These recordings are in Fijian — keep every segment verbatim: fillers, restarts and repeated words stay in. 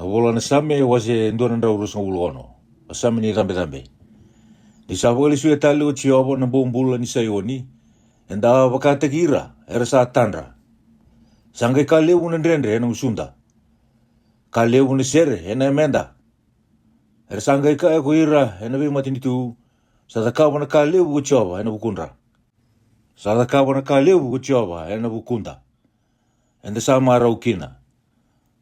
Na vola na Same, wase dua na drau ruasagavulu ono. A Same ni cabecabe. Ni sa vakalesuya tale ko Jiova na bobula ni Saioni, eda a vakataki ira era sa tadra. Sa qai ka levu na dredre ena gusuda, ka levu na sere ena yameda. Era sa qai kaya ko ira ena veimatanitu, sa cakava na ka levu ko Jiova ena vukudra. Sa cakava na ka levu ko Jiova ena vukuda, eda sa marau kina.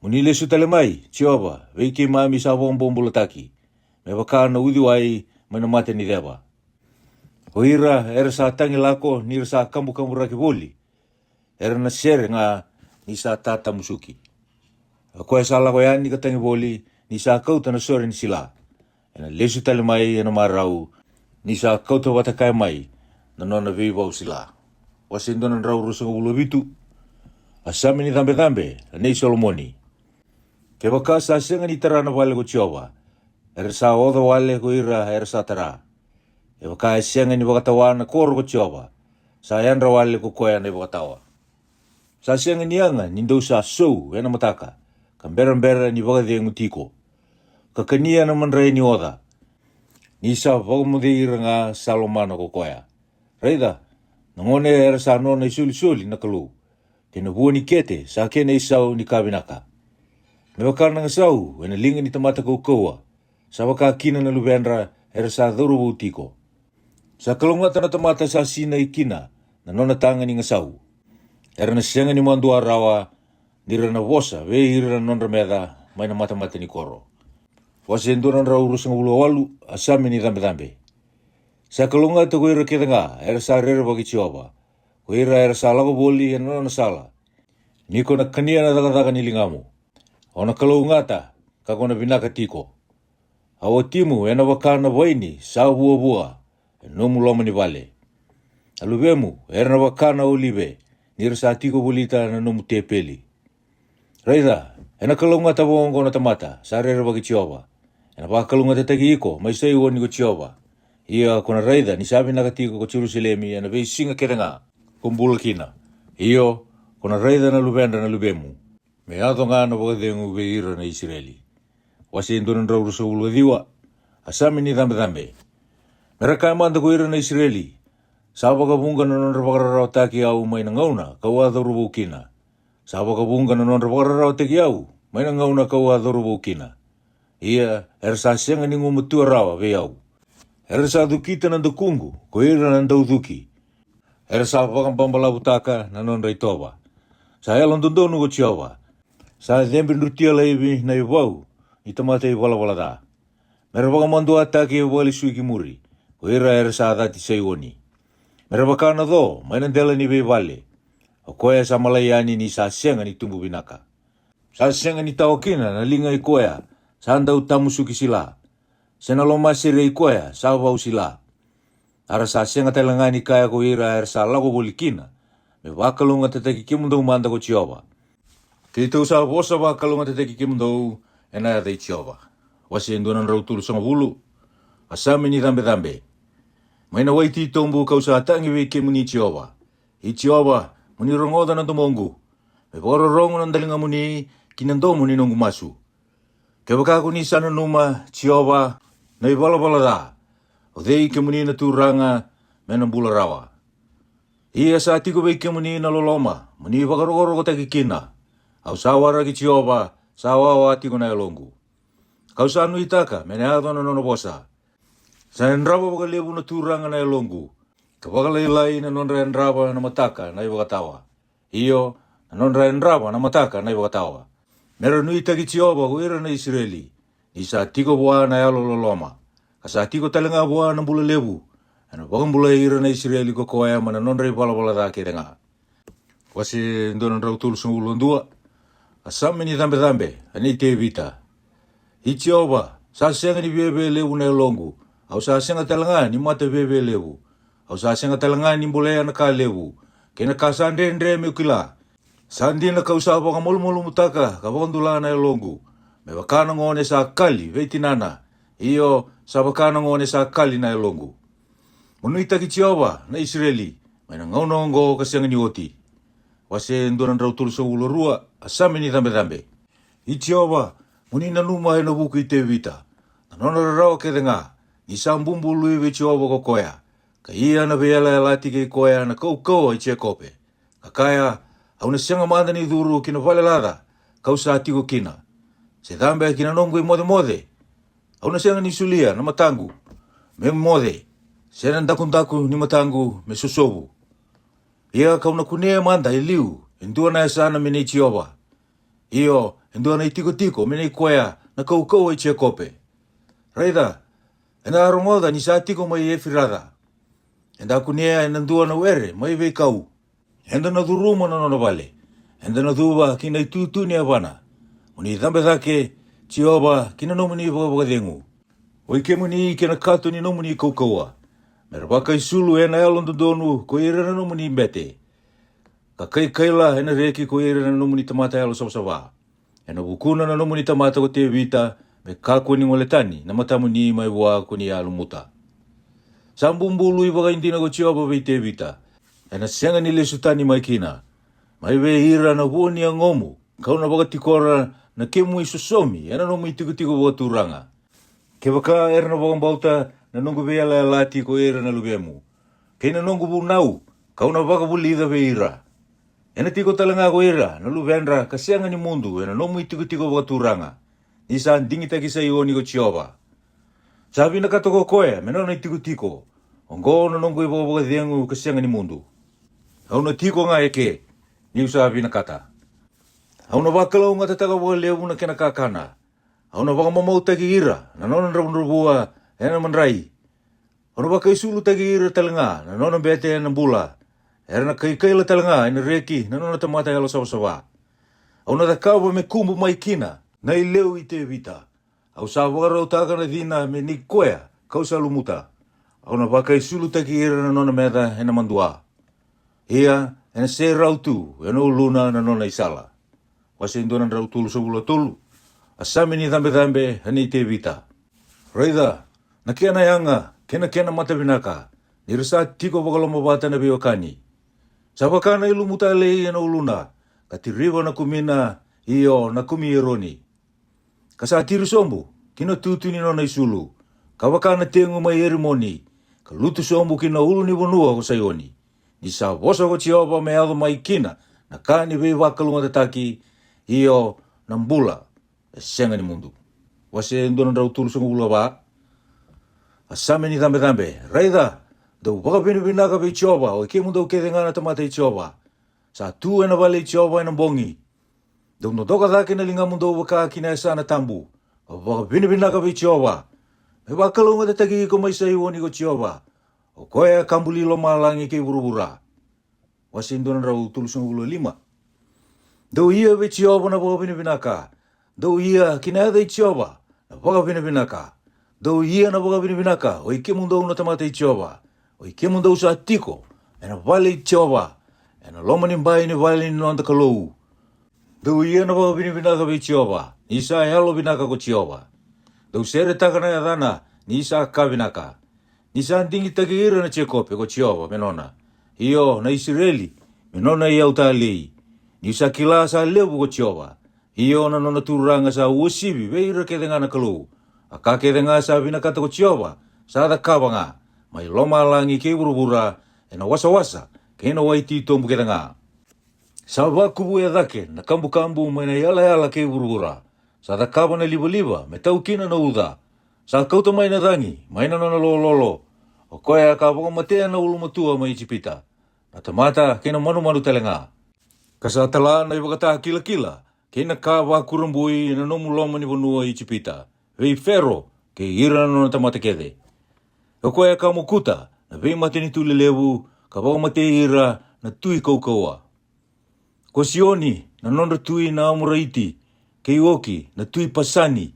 Mo ni lesu tale mai, Jiova, vei keimami sa vakabobulataki, me vaka na uciwai mai na mata ni ceva. O ira era sa tagi lako ni ra sa kabukaburaki voli, era na sere ga ni sa tatamusuki. O koya sa lako yani ka tagi voli, ni sa kauta na sore ni sila, ena lesu tale mai ena marau, ni sa kauta vata kaya mai na nona veivau sila. Wase dua na drau ruasagavulu vitu. A Same ni cabecabe, a nei Solomoni. Kevaka sa sega ni tara na vale ko Jiova, era sa oca wale ko ira era sa tara. Kevaka e sega ni vakatawa na koro ko Jiova, sa yadra wale ko koya na ivakatawa. Sa sega ni yaga ni dou sa sou ena mataka, ka berabera ni vakacegu tiko, ka kania na madrai ni oca, ni sa vakamocei ira ga sa lomana ko koya. Raica, na gone era sa nona isolisoli na Kalou, kei na vua ni kete sa kena isau ni ka vinaka. Me vaka na gasau ena liga ni tamata kaukauwa, sa vaka kina na luvedra era sa cauravou tiko. Sa kalougata na tamata sa sinai kina na nona taga ni gasau. Era na sega ni madua rawa, ni ra na vosa vei ira na nodra meca mai na matamata ni koro. Wase dua na drau ruasagavulu walu. A Same ni cabecabe. Sa kalougata ko ira kece ga era sa rerevaki Jiova, ko ira era sa lako voli ena nona sala. Ni ko na kania na cakacaka ni ligamu, o na kalougata, ka ko na vinaka tiko. A watimu ena vaka na vaini sa vuavua e nomu loma ni vale. A luvemu era na vaka na olive, ni ra sa tiko volita na nomu tepeli. Raica, ena kalougata vakaoqo na tamata sa rerevaki Jiova. Ena vakalougatataki iko mai Saioni ko Jiova. Ia ko na raica ni sa vinaka tiko ko Jerusalemi ena veisiga kece ga ko bula kina. Io, ko na raica na luvedra na luvemu, me yaco ga na vakacegu vei ira na Isireli. Wase dua na drau ruasagavulu ciwa. A Same ni cabecabe. Me ra kaya mada ko ira na Isireli, sa vakavuqa na nodra vakararawataki au mai na gauna kau a cauravou kina. Sa vakavuqa na nodra vakararawataki au mai na gauna kau a cauravou kina. Ia era sa sega ni gumatua rawa vei au. Era sa cukita na dakuqu ko ira na daucuki. Era sa vakababalavutaka na nodra itovo. Sa yalododonu ko Jiova. Sa cebe drutia laivi na ivau ni tamata ivalavala ca. Me ra vakamaduataki e vakalesui ki muri ko ira era sa cati Saioni. Me ra vaka na co mai na dela ni veivale, o koya sa malai yani ni sa sega ni tubu vinaka. Sa sega ni tawa kina na liga i koya sa dau tamusuki sila, se na lomasere i koya sa vau sila. A ra sa sega tale ga ni kaya ko ira era sa lako voli kina, me vakalougatataki kemudou mada ko Jiova. Keitou sa vosa vakalougatataki kemudou ena yaca i Jiova. Wase dua na drau tolusagavulu. A Same ni cabecabe. Mai na wai titobu kau sa tagi vei kemuni Jiova. I Jiova, mo ni rogoca na domoqu. Me vakarorogo na daligamuni ki na domo ni noqu masu. Kevaka ko ni sa nanuma, Jiova, na ivalavala ca, o cei kemuni na Turaga me na bula rawa? Ia sa tiko vei kemuni na loloma mo ni vakarokorokotaki kina. Au sa waraki Jiova, sa wawa tiko na yaloqu. Kau sa nuitaka me na yaco na nona vosa. Sa yadrava vakalevu na Turaga na yaloqu, ka vakalailai na nodra yadrava na mataka na ivakatawa. Io, na nodra yadrava na mataka na ivakatawa. Me ra nuitaki Jiova ko ira na Isireli, ni sa tiko vua na yalololoma, ka sa tiko tale ga vua na bula levu. Ena vakabulai ira na Isireli ko koya mai na nodra ivalavala ca kece ga. Wase dua na drau tolusagavulu dua. A Same ni cabecabe, a nei Tevita. I Jiova, sa sega ni viavialevu na yaloqu. Au sa sega tale ga ni mata viavialevu. Au sa sega tale ga ni bolea na ka levu, kei na ka sa dredre meu kila. Sa dina kau sa vakamalumalumutaka ka vakadula na yaloqu, me vaka na gone sa kali vei tinana. Io, sa vaka na gone sa kali na yaloqu. Mo nuitaki Jiova na Isireli, mai na gauna oqo ka sega ni oti. Wase dua na drau tolusagavulu rua. A Same ni cabecabe. I Jiova, Mo ni nanuma e na vuku i Tevita, na nona rarawa kece ga, ni sa bubului vei Jiova ko koya, ka ia na veiyalayalati kei koya na kaukauwa i Jekope, ka kaya, Au na sega mada ni curu ki na vale laca ka'u sa tiko kina, se cabe ki na noqu i mocemoce. Au na sega ni solia na mataqu me moce, se na dakudaku ni mataqu me sosovu. Ia ka'u na kunea mada e liu e dua na yasana me nei Jiova, io, e dua na itikotiko me nei koya na kaukauwa i Jekope. Raica, eda a rogoca ni sa tiko mai Efiraca. Eda a kunea e na dua na were mai veikau. Eda na curuma na nona vale. Eda na cuva ki na itutu ni yavana. Mo ni cabe cake, Jiova, ki na nomuni vakavakacegu, oi kemuni kei na kato ni nomuni kaukauwa, me ra vakaisulu e na yalododonu ko ira na nomuni bete, ka kaikaila e na reki ko ira na nomuni tamata yalosavasava, e na vukuna na nomuni tamata ko Tevita, me kakua ni gole tani na matamuni mai vua ko ni a lumuta. Sa bubului vakaidina ko Jiova vei Tevita, e na sega ni lesu tani mai kina. Mai vei ira na vua ni yagomu ka'u na vakatikora na kemu i sosomi e na nomu itikotiko vakaturaga, kevaka era na vakabauta na noqu veiyalayalati ko ira na luvemu, kei na noqu vunau ka'u na vakavulica vei ira. E na tiko tale ga ko ira na luvedra ka sega ni mudu e na nomu itikotiko vakaturaga, ni sa digitaki Saioni ko Jiova. Sa vinakata ko koya me nona itikotiko. Oqo na noqu i vakavakacegu ka sega ni mudu. Au na tiko ga eke, ni'u sa vinakata. Au na vakalougatataka vakalevu na kena kakana. Au na vakamamautaki ira na nona dravudravua e na madrai. Au na vakaisulutaki ira tale ga na nona bete e na bula. Era na kaikaila tale ga e na reki na nona tamata yalosavasava. Au na cakava me kubu mai kina na ileu i Tevita. Au sa vakarautaka na cina me nei koya ka'u sa lumuta. Au na vakaisulutaki ira na nona meca e na madua. Ia, e na serau tu e na uluna na nona i sala. Wase e dua na drau tolusagavulu ka tolu. A same ni cabecabe a nei Tevita. Raica, na kena yaga kei na kena matavinaka, ni ra sa tiko vakalomavata na veiwekani. Sa vaka na ilumu talei e na uluna, ka tiriva na kumina, io, na kumi Eroni. Ka sa tiri sobu ki na tutu ni nona i sulu, ka vaka na tegu mai Erimoni, ka lutu sobu ki na ulu ni vanua ko Saioni. Ni sa vosa ko Jiova me yaco mai kina na ka ni veivakalougatataki, io, na bula e sega ni mudu. Wase e dua na drau tolusagavulu ka va. A same ni cabecabe. Raica, dou vakavinavinaka vei Jiova, oi kemudou kece ga na tamata i Jiova. Sa tu e na vale i Jiova e na bogi. Dou dodoka cake na ligamudou vaka ki na yasana tabu, ka vakavinavinaka vei Jiova. Me vakalougatataki iko mai Saioni ko Jiova, o koya ka buli lomalagi kei vuravura. Wase e dua na drau tolusagavulu ka lima. Dou ia vei Jiova na vakavinavinaka. Dou ia ki na yaca i Jiova na vakavinavinaka. Dou ia na vakavinavinaka, oi kemudou na tamata i Jiova, oi kemudou sa tiko e na vale i Jiova, e na loma ni bai ni vale ni noda Kalou. Dou ia na vakavinavinaka vei Jiova, ni sa yalovinaka ko Jiova. Dou seretaka na yacana, ni sa ka vinaka. Ni sa digitaki ira na Jekope ko Jiova me nona, io, na Isireli me nona i yau talei. Ni sa kila sa levu ko Jiova, io, na nona turaga sa uasivi vei ira kece ga na kalou. A ka kece ga sa vinakata ko Jiova sa cakava ga, mai lomalagi kei vuravura, e na wasawasa kei na wai titobu kece ga. Sa vakuvuya cake na kabukabu mai na yalayala kei vuravura. Sa cakava na livaliva me tau kina na uca. Sa kauta mai na cagi mai na nona lololo. O koya ka vakamatea na ulumatua mai Ijipita, na tamata kei na manumanu tale ga. Ka sa tala na ivakatakilakila kei na ka vakurabui e na nomu loma ni vanua i Ijipita vei Fero kei ira na nona tamata kece. O koya ka mokuta na veimatanitu lelevu, ka vakamatei ira na tui kaukauwa. Ko Sioni na nodra tui na Amoraiti, kei Oki na tui Pasani,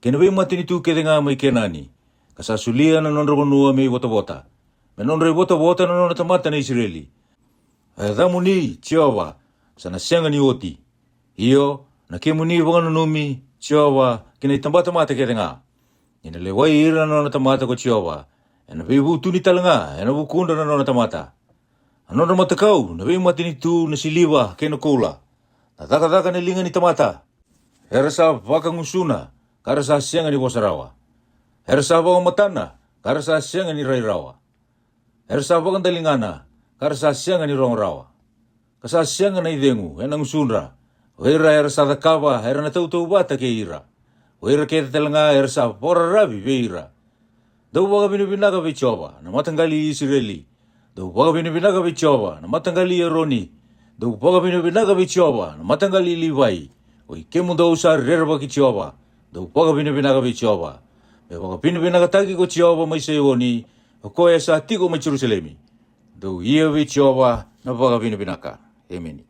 kei na veimatanitu kece ga mai Kenani, ka sa solia na nodra vanua me ivotavota, me nodra ivotavota na nona tamata na Isireli. A yacamuni, Jiova, sa na sega ni oti. Io, na kemuni vakananumi, Jiova, ki na itabatamata kece ga. Ni na lewai ira na nona tamata ko Jiova, e na veivutuni tale ga e na vukudra na nona tamata. A nodra matakau na veimatanitu na siliva kei na koula, na cakacaka na liga ni tamata. Era sa vakagusuna, ka ra sa sega ni vosa rawa. Era sa vakamatana, ka ra sa sega ni rai rawa. Era sa vakadaligana, ka ra sa sega ni rogo rawa. Ka sa sega na icegu e na gusudra. O ira era sa cakava era na tautauvata kei ira. O ira kece tale ga era sa vakararavi vei ira. Dou vakavinavinaka vei Jiova, na mataqali i Isireli. Dou vakavinavinaka vei Jiova, na mataqali i Eroni. Dou vakavinavinaka vei Jiova, na mataqali i Livai. Oi kemudou sa rerevaki Jiova, dou vakavinavinaka vei Jiova. Me vakavinavinakataki ko Jiova mai Saioni, o koya sa tiko mai Jerusalemi. Dou ia vei Jiova na vakavinavinaka. Emeni.